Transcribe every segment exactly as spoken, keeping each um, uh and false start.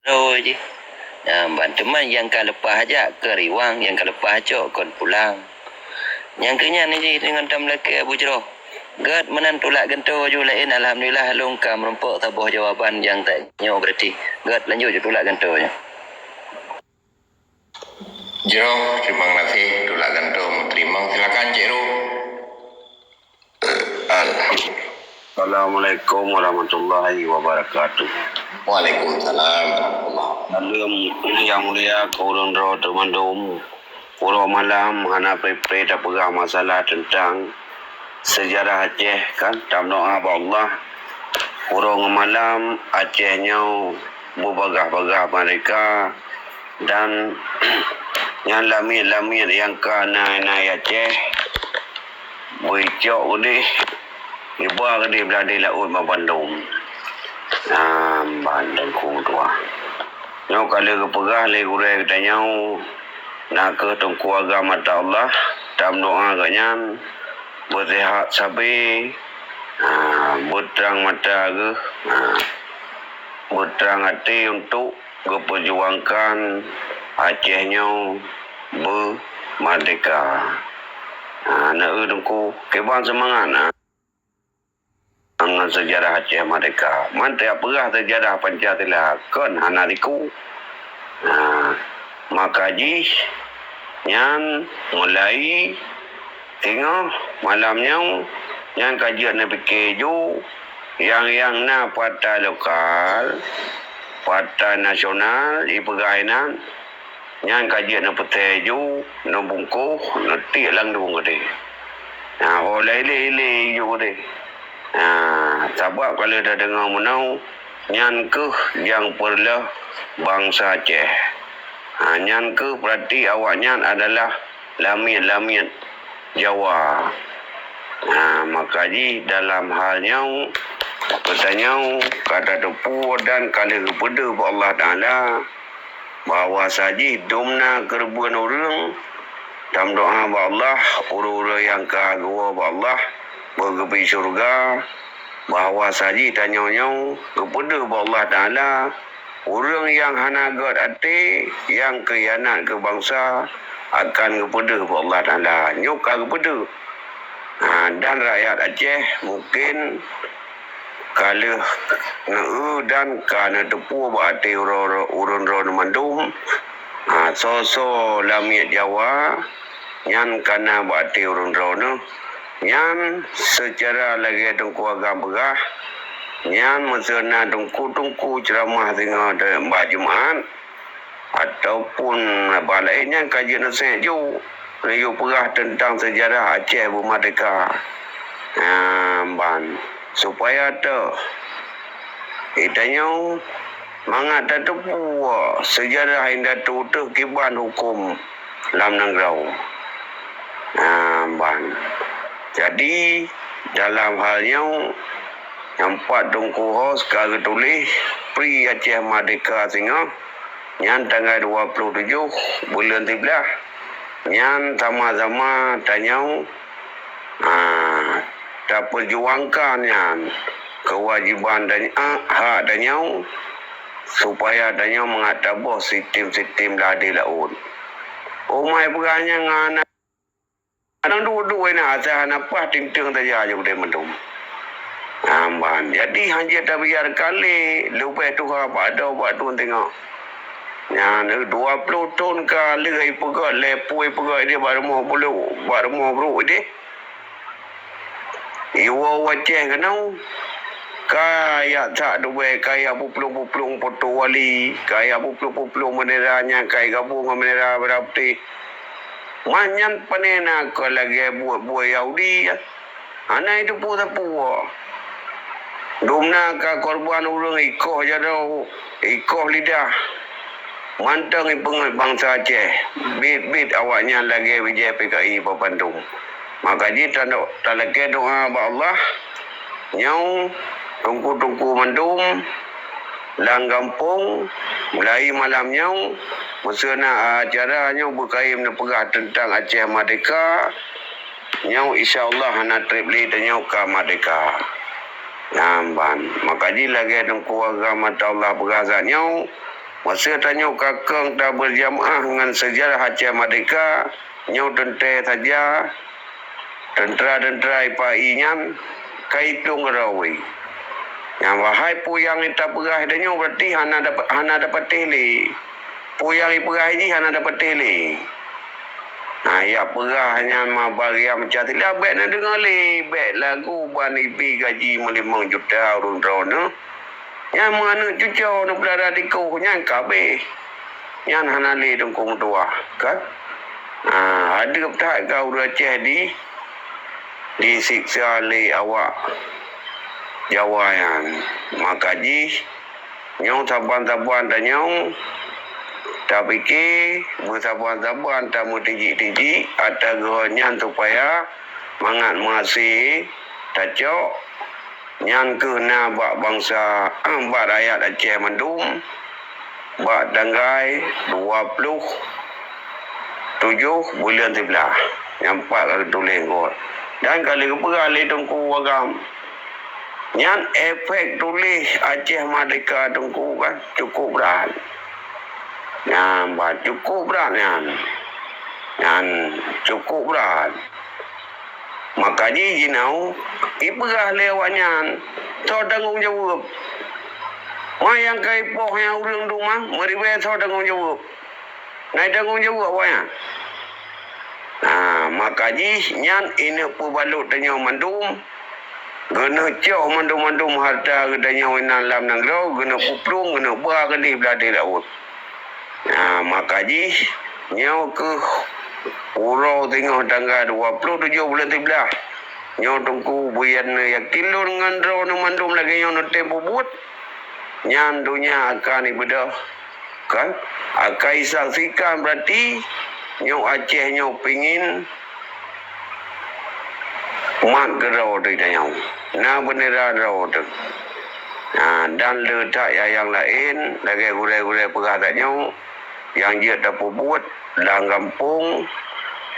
Geutanyoe jih. Nah, ban teuma nyang ka leupah jak keu riwang, nyang ka leupah cok kon pulang. Nyang keu nyan jih deungon tam lakée bujroh. Gét meunan tulak gantoe ju laén, alhamdulillah lôn ka meurumpok saboh jawaban nyang tanyoe, berarti gét lanjut ju tulak gantoe nyoe. Jroh, terima kasih tulak gantoe meuteurimong. Silakan Cik Ru. Alhamdulillah. Assalamualaikum warahmatullahi wabarakatuh. Waalaikumsalam warahmatullahi. Saleuem nyang mulia keu ureuëng droe teuh mandum. Uroe malam hana pré-pré tapeugah masalah teuntang seujarah Aceh, kan, tameudoá bak Allah. Uroe ngon malam Aceh nyoe beubagaih-bagaih merdeka, dan nyan lamiet-lamiet nyang ka na inan Aceh, beuicok keudeh, iba keudeh blah di laôt ban bandum. Nah, ban Teungku tuha. Nyoe ka lheueh geupeugah lé gurée geutanyoe, na kheueh Teungku agam ata Allah, tameudoá geuh nyan beuseuhat sabe, ha, beutrang mata geuh, ha, beutrang até untuk geupeujuangkan Aceh nyoe beumerdeka. Ha, na eu Teungku, kiban seumangat na. Ngon seujarah Aceh merdeka. Man tapeugah seujarah Pancasila, kon hana riku. Ha, maka jih nyan mulai singoh malam nyoe nyan ka jeuet neupike ju, nyang-nyang na partai lokal, partai nasional, ipeugah inan, nyan ka jeuet neupeutée ju, neubungkôh, neutiek lam dong keudeh. Nah, ho lé-lé ju keudeh. Nah, sabab ka lheueh tadeungoe meunoe, nyan kheueh nyang peureuloh bansa Aceh. Ha, nyan kheueh berarti awaknyan adalah lamiet-lamiet Jawa. Ha, maka jih dalam hal nyoe, geutanyoe ka tateupeue dan ka lheueh geupeudeuh bak Allah Taala, bahwa sajih dum na keureubeuen ureuëng, tameudoá bak Allah, ureuëng-ureuëng nyang ka geuwoe bak Allah, beugeubri syeuruga, bahwa sajih tanyoe nyoe geupeudeuh bak Allah Taala, ureuëng nyang hana gét até, nyang khianat keu bansa, akan geupeudeuh bak Allah Taala. Nyoe ka geupeudeuh. Ha, dan rakyat Aceh mungkin ka lheueh neu dan ka neuteupeue bak até uroe-, ureuëng droeneuh mandum, ha, soe-soe lamiet Jawa, nyan ka na bak até ureuëng droeneuh. Nyan seucara lagée Teungku agam peugah, nyan meuseu na teungku-teungku ceuramah singoh bak Jumat, ataupun bak laén nyan ka jeuet naseuhat ju, neuyue peugah teuntang seujarah Aceh beumerdeka. Nah, ban supaya teuh geutanyoe mangat tateupeue seujarah indatu teuh kiban huköm lam nanggroe. Nah, ban. Jadi, dalam hal nyoe, nyang pat Teungku Hos ka geutuléh, Pri Aceh Merdeka singoh, nyan tanggai dua ploh tujoh buleuen siblaih, nyan sama-sama tanyoe, ha, tapeujuangkan nyan keuwajiban dan, ha, hak tanyoe, supaya tanyoe mangat taboh sistem-sistem ladé laôt. Umai peugah nyan ngon Anang duek-duek na asai hana paih tinteueng saja ju keudeh mandum. Nah, ban. Jadi, hanjeuet tabiarkan lé leubeh tuha bak doe bak thon teungoh. Nyan, dua ploh thon ka lheueh ipeugét lé pue ipeugét ideh bak rumoh bulu, bak rumoh brok ideh. Iwoe u Aceh keunoe, ka yak that dubée, ka yak puplueng-puplueng poto wali, ka yak puplueng-puplueng bendera nyang ka igabong ngon bendera merah putéh. Man nyan pane na kon lagée buet-buet Yahudi nyan. Hana jiteupeue sapeue. Dumna ka korban ureuëng ikoh jaroe, ikoh lidah. Mantong ipeungét bansa Aceh, biet-biet awaknyan lagée bijéh P K I bak bandum. Maka jih tano-, talakée doá bak Allah, nyoe teungku-teungku mandum lam gampông, mulai malam nyoe, meuseu na acara nyoe beukayém neupeugah teuntang Aceh Merdeka, nyoe insya Allah hana treb lé tanyoe ka merdeka. Nah, ban. Maka jih lagée teungku agam ata Allah peugah saat nyoe, Masa tanyoe ka keueng tabeurjamaah ngon seujarah Aceh Merdeka, nyoe teuntée saja teuntra-teuntra I P A I nyan ka itueng keudroe. Nyang wahai peue nyang tapeugah tanyoe, berarti hana dapat, hana dapatéh lé. Peue nyang ipeugah jih hana dapatéh lé. Nah, jak peugah nyan ma bariam cah sila, bék na deungoe lé, bék lagu ban ibi gaji meulimong juta ureuëng droeneuh. Nyan meuaneuk cucoe neupeulara tikoh nyan kabeh. Nyan hana lé teungku meutuwah, kan? Ah, adeueb that ka ureuëng Aceh di, disiksa lé awak Jawa nyan. Maka jih, nyoe saban-saban tanyoe tapike, beusaban-saban tameutijik-tijik ata geuh nyan supaya mangat meuhase tacok. Nyan keuh na bak bansa, bak rakyat Aceh mandum, bak tanggai dua ploh tujoh buleuen siblaih. Nyang pat ka geutuléh ngon. Dan ka lheueh geupeugah lé Teungku Agam, nyan efek tuléh Aceh Merdeka Teungku kan cukup brat. Nyan, bah, cukup brat nyan. Nyan cukup brat. Maka jih jinoe ipeugah lé awaknyan, soe tanggong jaweueb? Ma nyang ka ipoh nyang ureuëng dumah meuribée, soe tanggong jaweueb? Na tanggong jaweueb awaknyan. Nah, maka jih nyan ineuk peubalot tanyoe mandum. Geuneuk cok mandum-mandum hareuta geutanyoe inan lam nanggroe, geuneuk peuplueng, geuneuk ba keudeh blah di laôt. Nah, maka jih nyoe keuh uroe singoh tanggai dua ploh tujoh buleuen siblaih. Nyoe Teungku beuyan neuyakin lôn ngon droeneuh mandum lagée nyoe neutem peubuet. Nyan donya akan ibeudôh. Kan? Akai saksikan, berarti nyoe Aceh nyoe pingin mat keudroe teuh tanyoe. Na beundera droe teuh. Nah, dan le that nyang laén, lagée gurée-gurée peugah tanyoe, nyang jeuet tapeubuet lam gampông,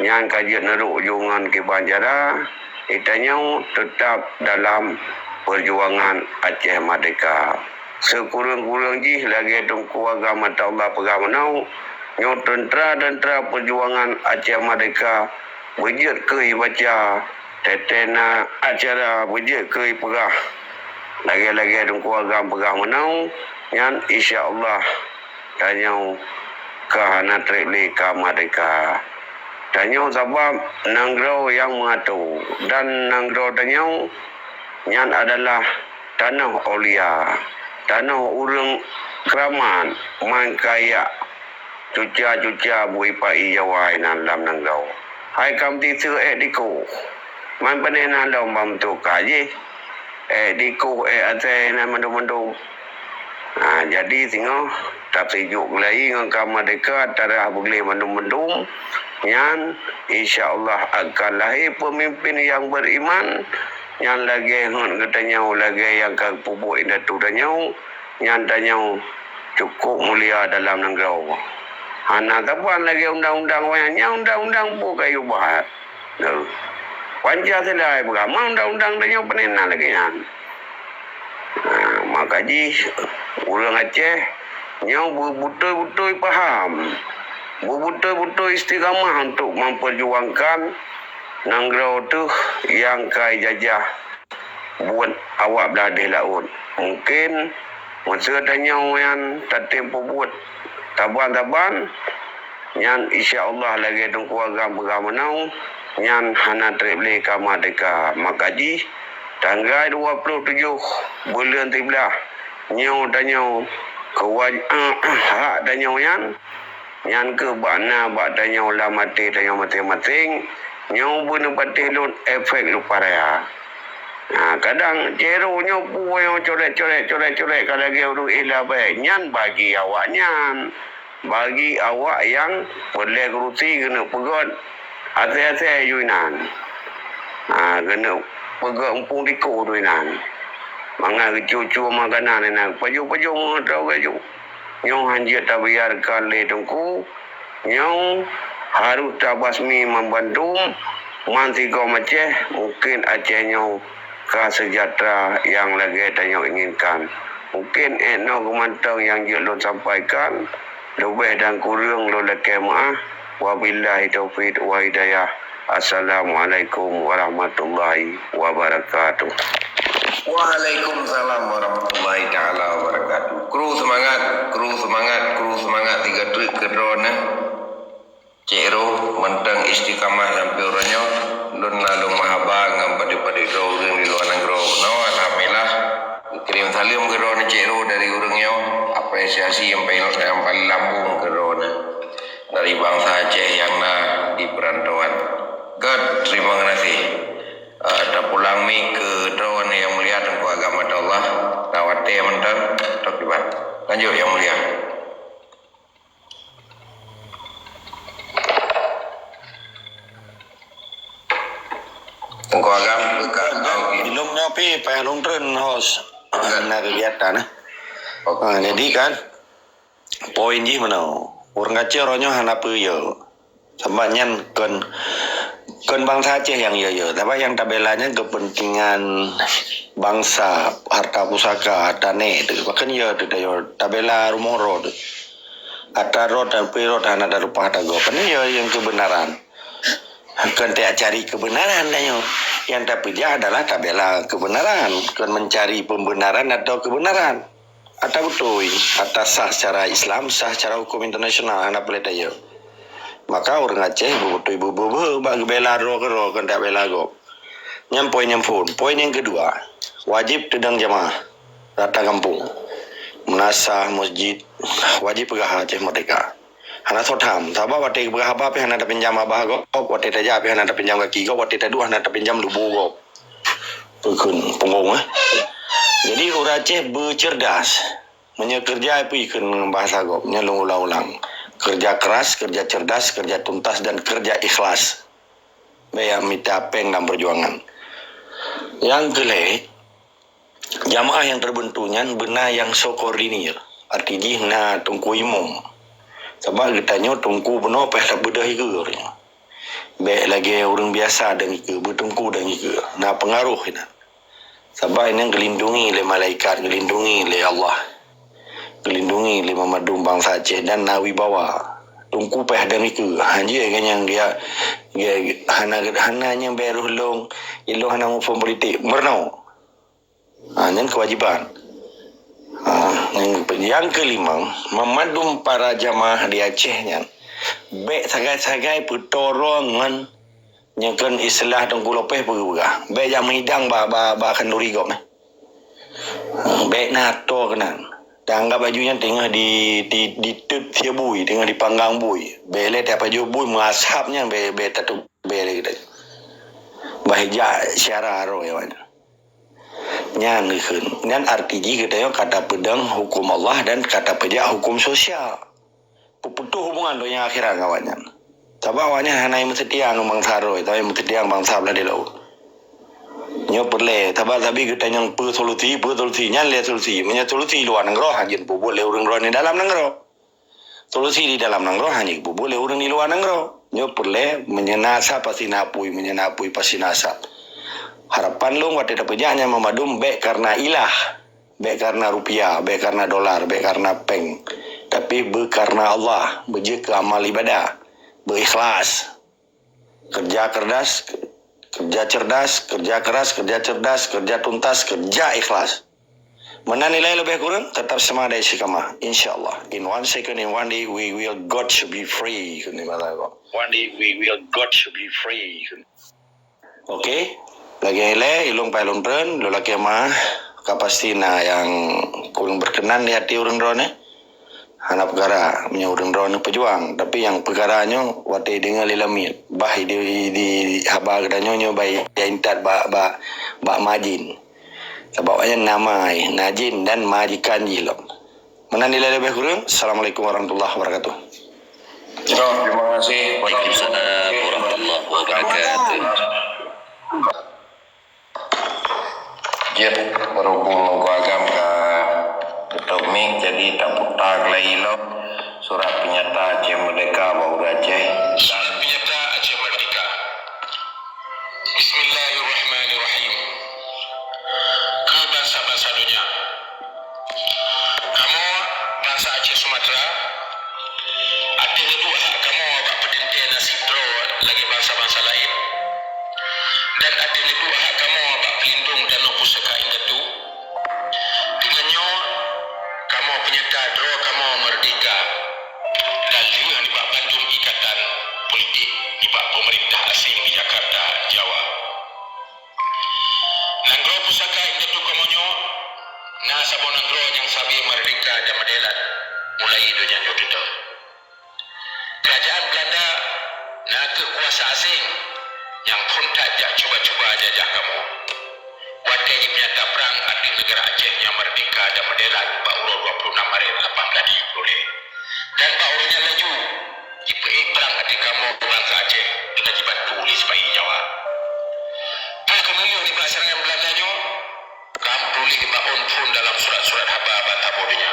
nyan ka jeuet neurok ju ngon kiban cara, geutanyoe teutap dalam peujuangan Aceh Merdeka. Sikureueng-kureueng jih lagée Teungku Agam Attaullah peugah meunoe, nyoe teuntra-teuntra peujuangan Aceh Merdeka beujeuet keu ibaca, teuntée na acara beujeuet keu ipeugah. Lagée-lagée Teungku Agam peugah meunoe, nyan insya Allah tanyoe ka hana treb lé ka merdeka. Tanyoe sabab nanggroe nyang meuatoe, dan nanggroe tanyoe nyan adalah tanoh aulia, tanoh ureuëng keuramat, man kajak cuca-cuca bui pai Jawa inan lam nanggroe. Hai ka meuteuseu ék dikoh, man panena lom bak meutuka jih. Ék dikoh, ék asée inan mandum-mandum. Ha, jadi singoh tapeusijuek geulayi ngon ka merdeka, tarah beugleh mandum-mandum. Nyan insya Allah akan lahé peumimpén nyang beriman, nyang lagée ngon geutanyoe, lagée nyang ka peubuet indatu tanyoe, nyan tanyoe cukup mulia dalam nanggroe. Hana saban lagée undang-undang awaknyan, nyan undang-undang peue ka iubah. Nah, Pancasila ipeugah, ma undang-undang tanyoe panena lagée nyan. Nah, maka jih ureuëng Aceh nyoe beubeutôi-beutôi paham, beubeutôi-beutôi istiqamah untuk memperjuangkan nanggroe teuh nyang ka ijajah buet awak blah deh laôt. Mungken meuseu tanyoe nyan tatem peubuet taban-taban, nyan insya Allah lagée Teungku Agam peugah meunoe, nyan hana treb lé ka merdeka. Maka jih tanggai dua ploh tujoh buleuen siblaih nyoe tanyoe keuwaj-, hak tanyoe nyan, nyan keuh bak na bak tanyoe lam até tanyoe maséng-maséng. Nyoe beuneupatéh lôn efek lupa raya. Nah, kadang cero nyoe peue nyoe coret-coret, coret-coret ka lagée ureuëng éh labai. Nyan bagi awaknyan, bagi awak nyang peureulée geurusi geuneuk peugét asée-asée ju inan. Ha, geuneuk peugét muphom dikoh ju inan. Mangat geucue-cue makanan inan, pajoh-pajoh meutoe geuh ju. Nyoe hana jeuet tabiarkan lé Teungku. Nyoe harôh tabasmi banmandum, man sigom Aceh, mungken Aceh nyoe ka seujahteura nyang lagée tanyoe inginkan. Mungkin 'et noe keumantong nyang jeuet lôn sampaikan, leubeh dan kureueng lôn lakée meu'ah. Wabillahi taufiq wal hidayah. Assalamualaikum warahmatullahi wabarakatuh. Waalaikumsalam warahmatullahi taala wabarakatuh. Kru seumangat, kru seumangat, kru seumangat sigoe treuk keu droeneuh. Cek Ro, mantong istiqamah sampoe uroe nyoe, lôn na lôn meuhaba ngon padub-padub droe ureuëng di luwa nanggroe. Bunoe, alhamdulillah, geukirém saleuem keu droeneuh Cek Ro dari ureuëng nyoe, apresiasi nyang paleng, nyang paleng lambông keu droeneuh dari bansa Aceh nyang na di peurantauan. Göt, teurimong geunaséh. Eh, tapulang mic keu droeneuh Yang Mulia Teungku Agam Atallah, na watée mantong, tok kiban. Lanjut, Yang Mulia. Teungku Agam, buka. Ilom nyoe pih payah lôn treun host. Na kegiatan, eh. Oke. Ha, jadi kan, poin jih meunoe. Ureuëng Aceh uroe nyoe hana peue yo. Sabab nyan kon, kon bansa Aceh nyang yo-yo. Sabab nyang tabela nyan kepentingan bansa, harta pusaka, harta nèk tu. Bahkan yo tu, yo tabela rumoh droe tu. Atra rot dan pui rot hana talupa tagoe. Kan nyoe nyang keubeunaran. Kon tajak cari keubeunaran tanyoe. Nyang tapeujak adalah tabela keubeunaran, kon mencari pembenaran atau kebenaran. Atra beutôi, atra sah secara Islam, sah secara hukum internasional, hana peureulèe tayo. Maka ureuëng Aceh beubeutôi beu-beu-beu bak geubela droe keudroe, kon tajak bela gob. Nyan poin nyang phôn. Poin nyang keudua, wajéb teudong jamaah rata gampông. Meunasah, masjid, wajéb peugah Aceh Merdeka. Hana soe tham. Sabab watèe geupeugah haba pih hana tapinjam babah gob, watèe tajak pih hana tapinjam gaki gob, watèe taduek hana tapinjam lubu gob. Peukheun punggong, eh. Jadi, ureuëng Aceh beuceurdas. Meunyoe keureuja pih kheun ngon bahasa gob, nyoe lôn ulang-ulang. Keureuja keras, keureuja ceurdas, keureuja tuntas, dan keureuja ikhlas. Bèk mita péng lam peujuangan. Nyang keu lhèe, jamaah nyang teubeuntuk nyan beuna nyang soe koordinir, arti jih na teungku imum. Sabab geutanyoe teungku bunoe payah tabeudôh ikeue nyoe. Bèk lagèe ureuëng biasa dong ikeue, beuteungku dong ikeue, na peungaroh inan. Sabab inan geulindungi lé malaikat, geulindungi lé Allah, geulindungi lé banmandum bansa Aceh dan na wibawa. Teungku payah dong ikeue, hanjeuet geunyang dia, dia hana, hana nyang bèk roh lôn, ilôn hana muphom politik. Meurunoe. Ha, nyan keuwajiban. Ha, nyang, nyang keulimong, meumandum para jamaah di Aceh nyan bèk sagai-sagai peutoe droe ngon nyang kheun istilah Teungku Lopeh peugah. Bèk jak meuhidang bak, bak, bak khanduri gob, eh. Ha, bèk na toe keunan. Tanggap laju nyan teungoh di, di, diteuet sie bui, teungoh dipanggang bui. Bèk lé tapajoh bui meuasap nyan, bèk, bèk tateubiet lé geutanyoe. Bah jak syara roh awaknyan. Nyan geukheun. Nyan arti jih geutanyoe ka tapeudong huköm Allah dan ka tapeujak huköm sosial. Peuputôh hubungan donya akhirat ngon awaknyan. Sabab awaknyan hana meuseutia ngon bansa droe, tapi meuseutia ngon bansa blah di laôt. Nyoe peureulèe, sabab sabe geutanyoe peue solusi, peue solusi, nyan lé solusi. Meunyoe solusi luwa nanggroe, hanjeuet peubuet lé ureuëng droe di dalam nanggroe. Solusi di dalam nanggroe hana geupeubeuet lé ureuëng di luwa nanggroe. Nyoe peureulèe, meunyoe na asap pasti na apui, meunyoe na apui pasti na asap. Harapan lôn watèe tapeujak nyan meumandum bèk kareuna ilah, bèk kareuna rupiah, bèk kareuna dolar, bèk kareuna péng, tapi beukareuna Allah, beujeuet keu amal ibadah, beuikhlas. Keureuja keureudas, keureuja ceurdas, keureuja keras, keureuja ceurdas, keureuja tuntas, keureuja ikhlas. Meunan nilai leubeh kureueng, teutap seumah dan istiqamah. Insya Allah. In one second, in one day, we will got to be free. One day we will got to be free. Oke. Lagèe ilèe, ilôn pai lôn treun, lôn lakèe meu'ah, ka pasti na nyang kureueng beukeunan di até ureuëng droeneuh. Hana peukara meunyoe ureuëng droeneuh peujuang, tapi nyang peukara nyoe watèe deungö lé lamiet, bah di, di, di haba geutanyoe nyoe bah intat bak, bak, bak ma jin. Sabab awaknyan na ma, na jin dan majikan jih lom. Meunan nilai leubeh kureueng. Assalamualaikum warahmatullahi wabarakatuh. Terima kasih. Waalaikumsalam warahmatullahi wabarakatuh. Jeuet, berhubung Teungku Agam ka tutup mic, jadi taputa keulai lom surat peunyata Aceh Merdeka bak ureuëng Aceh. Surat peunyata Aceh Merdeka. Bismillahirrahmanirrahim. Keu bansa-bansa donya. laén, dan até neuduek hak kamoe bak peulindong tanoh pusaka indatu. Deungon nyoe, kamoe peunyata droe kamoe meurdehka dan lheueh nibak bandum ikatan politik nibak peumeurintah aséng di Jakarta, Jawa. Nanggroe pusaka indatu kamoe nyoe na saboh nanggroe nyang sabe meurdehka dan meudèelat mulai donya nyoe teutôh. Keurajaan Beulanda na kheueh kuasa aséng nyang phon that jak cuba-cuba jajah kamoe. Watèe jipeunyata prang ateueh neugara Aceh nyang meurdehka dan meudèelat bak uroe dua puluh enam Maret lapan belas tujuh puluh lhèe, dan bak uroe nyan laju jipeuék prang ateueh kamoe bansa Aceh deungon jibantu lé sipahi Jawa. Ka keuneulheueh nibak seurangan Beulanda nyoe, ka meutuléh bak ôn phon dalam surat-surat haba ban saboh donya.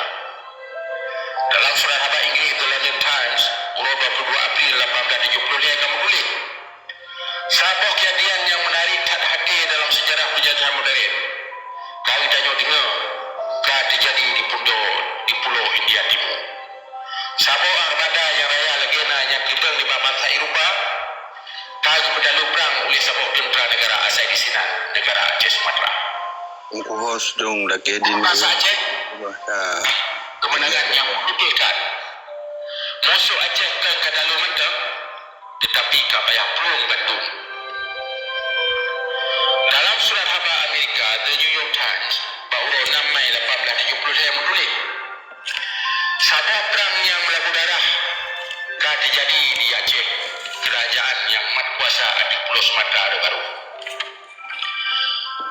Dalam surat haba Inggris The London Times, uroe dua puluh dua April lapan belas tujuh puluh lhèe ka meutuléh, saboh keujadian nyang meunarék that até dalam seujarah peunjajahan modern ka geutanyoe deungoe ka teujadi di pundo, di Pulo India Timur. Saboh armada nyang raya lagèe na nyang geubeueng nibak bansa Eropa ka geupeutaloe prang uleh saboh teuntra neugara asai disinan, neugara Aceh Sumatra. Ungkuhos dong lakèe di Bansa Aceh, keumeunangan nyang beutôi that. Musoh Aceh kon ka taloe mantong, teutapi ka payah plueng bandum. Dalam surat haba Amerika The New York Times bak uroe enam Mei lapan belas tujuh puluh lhèe meutuléh, saboh prang nyang meulabu darah ka teujadi di Aceh, keurajaan nyang mat kuasa ateueh Pulo Sumatra rot barô.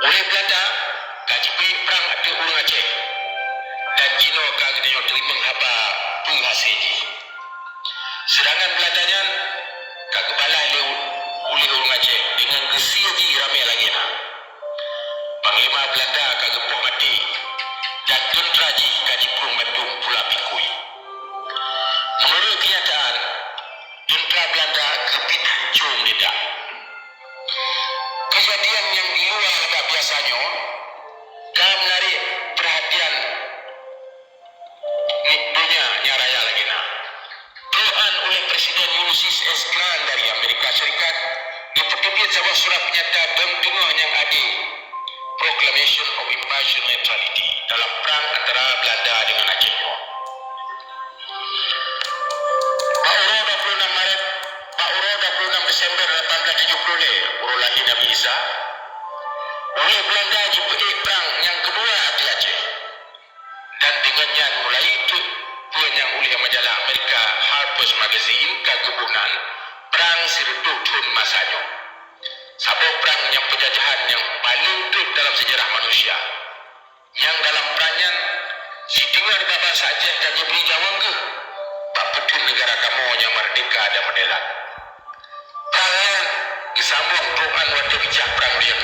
Uleh Beulanda ka jipeuék prang ateueh ureueng Aceh, dan jinoe ka geutanyoe teurimong haba peue hasé jih. Seurangan Beulanda nyan ka geubalah lé uleh ureueng Aceh deungon geusie jih ramé lagèe na. Panglima Beulanda ka geupoh maté, dan teuntra jih ka jiplueng bandum pula pikui. Meunurot keunyataan, teuntra Beulanda geubiet hanco meuledak. Keujadian nyang di luwa ladab biasa nyoe ka meunarék peurhatian donya nyang raya lagèe na. Trok 'an uleh Presiden Ulysses S Grant dari Amerika Serikat, geupeuteubiet saboh surat peunyata dong teungoh nyang adé, Proclamation of Impartial Neutrality, dalam prang antara Beulanda deungon Aceh nyoe. Bak uroe dua puluh enam Maret, bak uroe dua puluh enam Desember lapan belas tujuh puluh lhèe, uroe lahé Nabi Isa, uleh Beulanda jipeuék prang nyang keudua ateueh Aceh. Dan deungon nyan mulai teuk peue nyang uleh majalah Amerika Harper's Magazine ka geuboh nan Prang Sireutôh Thon Masa Nyoe. Saboh prang nyang peujajahan nyang paleng treb dalam seujarah manusia. Nyang dalam prang nyan, siteungoh nibak bansa Aceh ka geubri nyawöng geuh bak peuteun neugara kamoe nyang meurdehka dan meudèelat. Prang nyan geusambong trok 'an watèe geucah Prang Dunia Keu-,